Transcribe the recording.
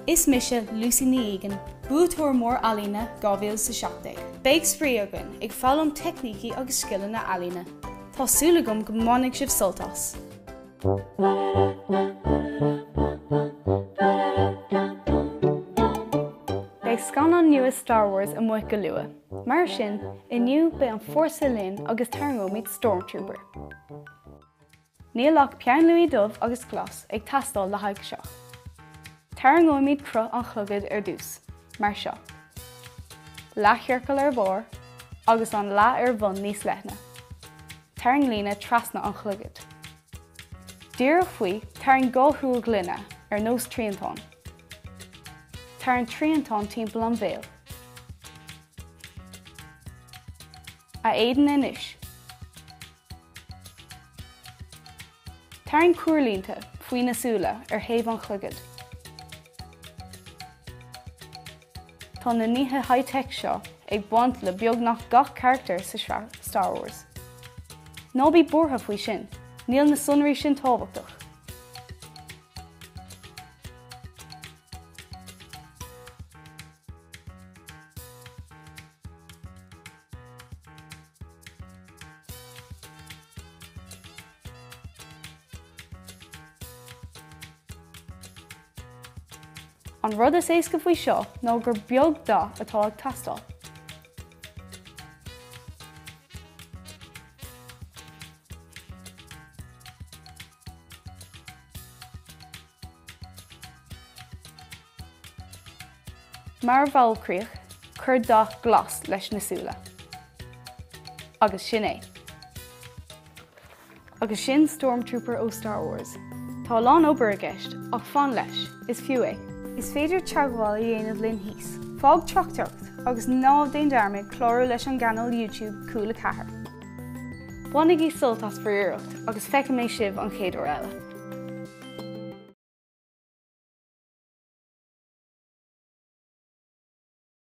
Is mise Lucy Ní Egan, buaiteoir mór ealaíne 2017. Beidh spraoi againn ag foghlaim teicnící agus scileanna ealaíne. Tá súil agam go mbainfidh sibh sult as! Beidh scannán nua Star Wars amuigh go luath. Mar sin, inniu beidh an fórsa linn agus tarraingeoimid Stormtrooper. Níl ach peann luaidhe dubh agus glas ag teastáil le haghaidh seo. Tarraingeoimid cruth an chlogaid ar dtús, mar seo. Leathchiorcal ar bharr agus an leath ar bhun níos leithne. Tarraing líne trasna an chlogaid. Díreach faoi, tarraing 2 shúil ghlinne, ar nós triantán. Tarraing triantán timpeall an bhéil. A éadan anois. Tarraing cuarlínte faoi na súile ar thaobh an chlogaid. Tá na nithe high-tech seo ag baint le beagnach gach carachtar sa sraith Star Wars. Ná bí buartha faoi sin, níl na sonraí sin tábhachtach. An rud is éasca faoi seo ná gur beag dath atá ag teastáil. Mar bhailchríoch, cuir dath glas leis na súile. Agus sin é. Agus sin Stormtrooper ó Star Wars. Tá a lán obair i gceist, ach fan leis, is fiú é. Is féidir teagmháil a dhéanamh linn thíos. Fág tráchtaireacht agus ná déan dearmad clárú leis an gcainéal YouTube Cúla 4. Bainigí sult as bhur iarracht agus feicfidh mé sibh an chéad uair eile.